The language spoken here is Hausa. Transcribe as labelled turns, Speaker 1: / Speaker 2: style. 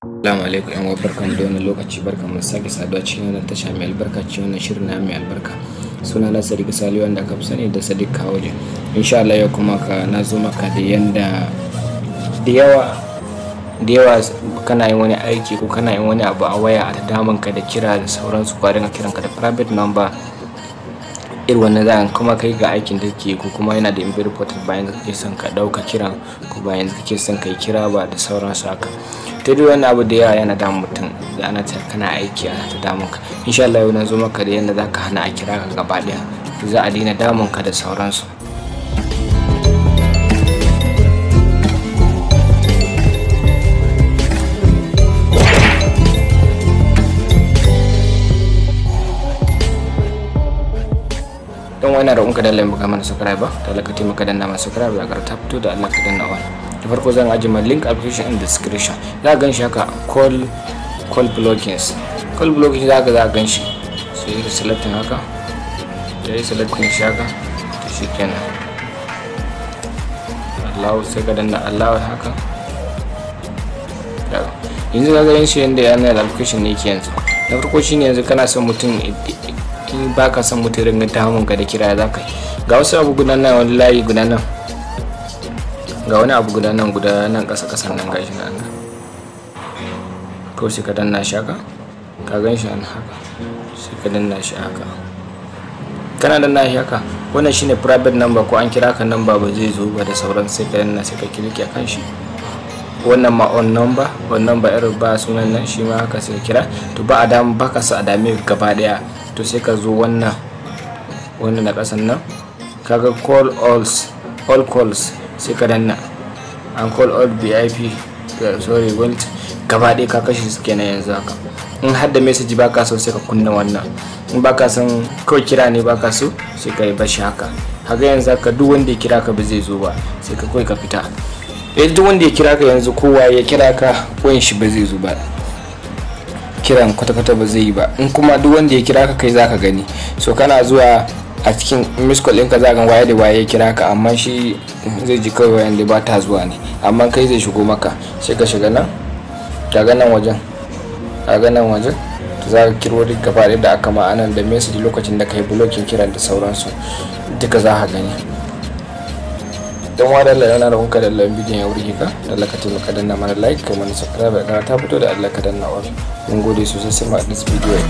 Speaker 1: Assalamu alaikum yan uwa, barkanmu da wannan lokaci, barkanmu da sake saduwa cikin wannan tasha mai albarka, cikin wannan shirin na mai albarka. Suna na Sadiq Salihu wanda aka fi sani da Sadiq Kawoje. Insha Allah yau kuma ka na zo maka da yanda da yawa da yawa kana yin wani aiki ko kana yin wani abu a waya a ta damun ka da kira da sauransu, ko a dinga kiran ka da private number irin wannan, za kuma kai ga aikin da kake ko kuma yana da very important, bayan da kake son ka ɗauka kiran ko bayan da kake son ka yi kira ba da sauransu haka. Ta duk wani abu da yawa yana damun mutum da ana ta kana aiki ana ta damun ka. Insha Allah yau na zo maka da yanda za ka hana a kira ka gaba ɗaya, za a daina damun ka da sauransu. Don wani roƙonka da Allah ya buga mana subscribe ba da Allah ka taimaka danna mana subscribe da ta fito da Allah ka danna all. Da farko zan ajiye ma link application in description, za ka ganshi haka call blockings, call blocking za ka ganshi, sai ka selecting haka, sai selecting shi haka, to shikenan allow, sai ka danna allow haka. Yanzu ka gan shi yanda yana da application ne yake yanzu. Na farko shine yanzu kana son mutum, in ba ka son mutum ringa damun ka da kira, za ka yi ga wasu abu guda nan, wani layi guda nan, ga wani abu guda nan, guda nan ƙasa ƙasan nan, gashi nan, ko sai ka danna shi haka, ka gan shi nan haka, sai ka danna shi haka. Kana danna shi haka, wannan shine private number, ko an kira ka number ba zai zo ba da sauran, sai ka danna, sai ka click akan shi. Wannan ma on number, on number irin ba sunan nan, shi ma haka sai ka kira. To ba a damu, ba ka sa a dame gaba daya, to sai ka zo wannan na kasan nan, kaga call alls, all calls, sai ka danna an call all VIP, sorry, wait, gaba ɗaya ka kashe su kenan yanzu haka. In har da message ba ka so, sai ka kunna wannan. In ba ka son kawai kira ne ba ka so, sai ka yi bashi haka. Haka yanzu haka duk wanda ya kira ka ba zai zo ba, sai ka kawai ka fita. Duk wanda ya kira ka yanzu, kowa ya kira ka, wayan shi ba zai zo ba, kiran kwata-kwata ba zai yi ba. In kuma duk wanda ya kira ka kai zaka gani, so kana zuwa a cikin miss call ɗinka za ka waye da waye ya kira ka, amma shi zai ji kawai wayan da ba ta zuwa ne, amma kai zai shigo maka. Sai ka shiga nan, kaga nan wajen, kaga nan wajen, to za ka kiro duk gaba ɗaya da aka ma anan da message lokacin da kai blocking kiran da sauransu, duka za ka gani. Don wa dalla yana da kuka dalla bidiyon ya wurge ka, da Allah ka taimaka danna mana like, ka mana subscribe, da ta fito da Allah ka danna all. Mun gode sosai, sai ma this video.